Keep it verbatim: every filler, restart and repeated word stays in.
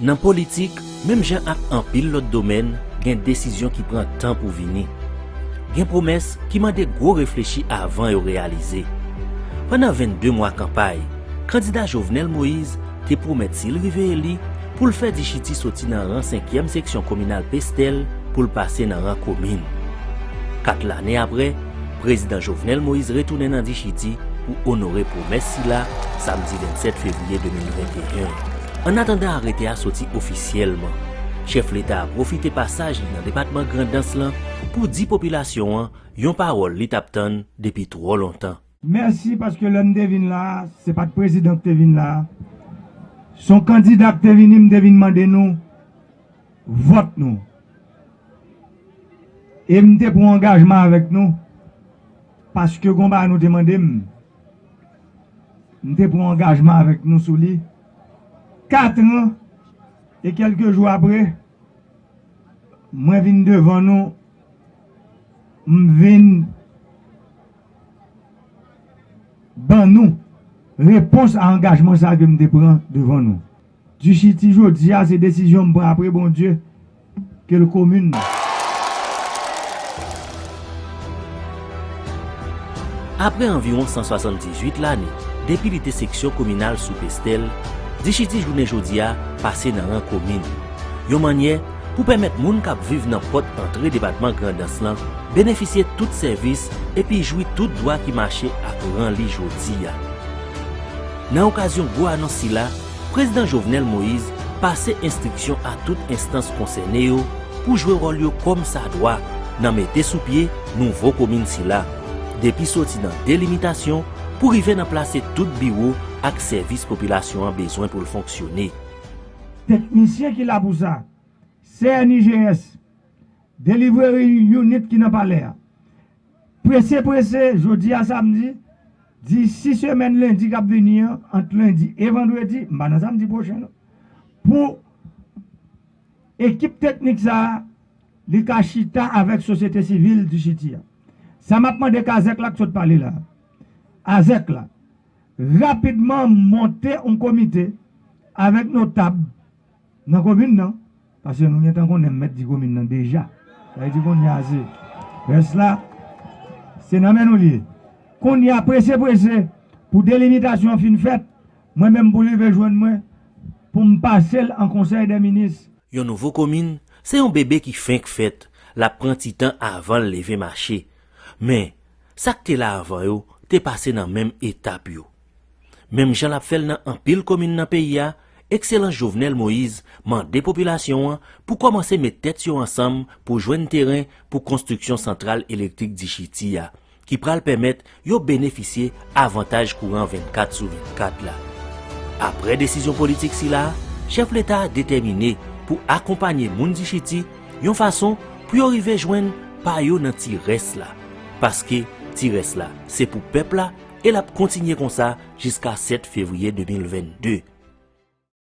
Nan politik, menm jan ak anpil lòt domèn, gen desizyon ki pran tan pou vini. Gen pwomès ki mande gwo reflechi avan yo reyalize. Pandan vennde mwa kanpay, kandida Jovenel Moïse te pwomèt si l rive eli, pou l fè Dichiti soti nan ran senkyèm seksyon kominal Pestèl pou l pase nan ran komin. Kat lane apre, Prezidan Jovenel Moïse retounen nan Dichiti pou onore pwomès sila, samdi vennsèt fevriye de mil venteyen. Annatandan arete a soti ofisyèlman, chèf leta a pwofite pasaj li nan depatman Grandans lan pou di popilasyon an yon pawòl li t ap tann depi twò lontan. Mèsi, paske lè m te vin la a, se pa t prezidan k te vin la a. Se yon kandida k te vini, m te vin mande nou vòt nou. E m te pran angajman avèk nou, paske gon bagay nou te mande m. M te pran angajman avèk nou sou li. Kat an e kèlke jou apre, mwen vin devan nou, m vin ban nou repons a angajman sa ke m te pran devan nou. Dichiti jodi a, se desizyon m pran apre Bondye, ke l komin. Apre anviwon san swasanndizuit lane depi li te seksyon kominal sou Pestèl, Dichiti jounen jodi a pase nan ran komin. Yon mannyè pou pèmèt moun k ap viv nan pòt antre depatman Grandans lan benefisye tout sèvis epi jwi tout dwa ki mache ak ran li jodi a. Nan okazyon gwo anons sila, Prezidan Jovenel Moïse pase enstriksyon a tout enstans konsène yo pou jwe wòl yo kòmsadwa nan mete sou pye nouvo komin sila, depi soti nan delimitasyon pou rive nan plase tout biwo ak sèvis popilasyon an bezwen pou l fonksyone. Teknisyen ki la pou sa, C N I G S, delivery unit ki nan palè a. Prese, prese, jodi a samdi, disi semèn lendi k ap vini an, ant lendi e vandredi, m pa nan samdi pwochen non, pou ekip teknik sa a, li ka chita avèk sosyete sivil Dichiti a. Sa m ap mande Kazèk la k sot pale la, Azèk la, rapidman monte yon komite avèk notab nan komin nan, paske nou gentan konnen m mèt di komin nan deja. Sa vle di kounye a se, rès la, se nan men nou li ye. Kounye a, prese, prese, pou delimitasyon an fin fèt, mwen menm pou l rive jwenn mwen, pou m pase l an konsèy dè minis. Yon nouvo komin, se yon bebe ki fenk fèt, l ap pran ti tan avan l leve mache. Men, sa k te la avan yo, te pase nan menm etap yo. Menm jan l ap fè l nan anpil komin nan peyi a, Ekselans Jovenel Moïse mande popilasyon an pou kòmanse met tèt yo ansanm pou jwenn teren pou konstriksyon santral elektrik Dichiti a, ki pral pèmèt yo benefisye avantaj kouran vennkat sou vennkat la. Apre desizyon politik sila, chèf leta a detèmine pou akonpanye moun Dichiti yon fason pou yo rive jwenn pa yo nan ti rès la. Paske ti rès la, se pou pèp la, e l ap kontinye konsa jiska sèt fevriye de mil vennde.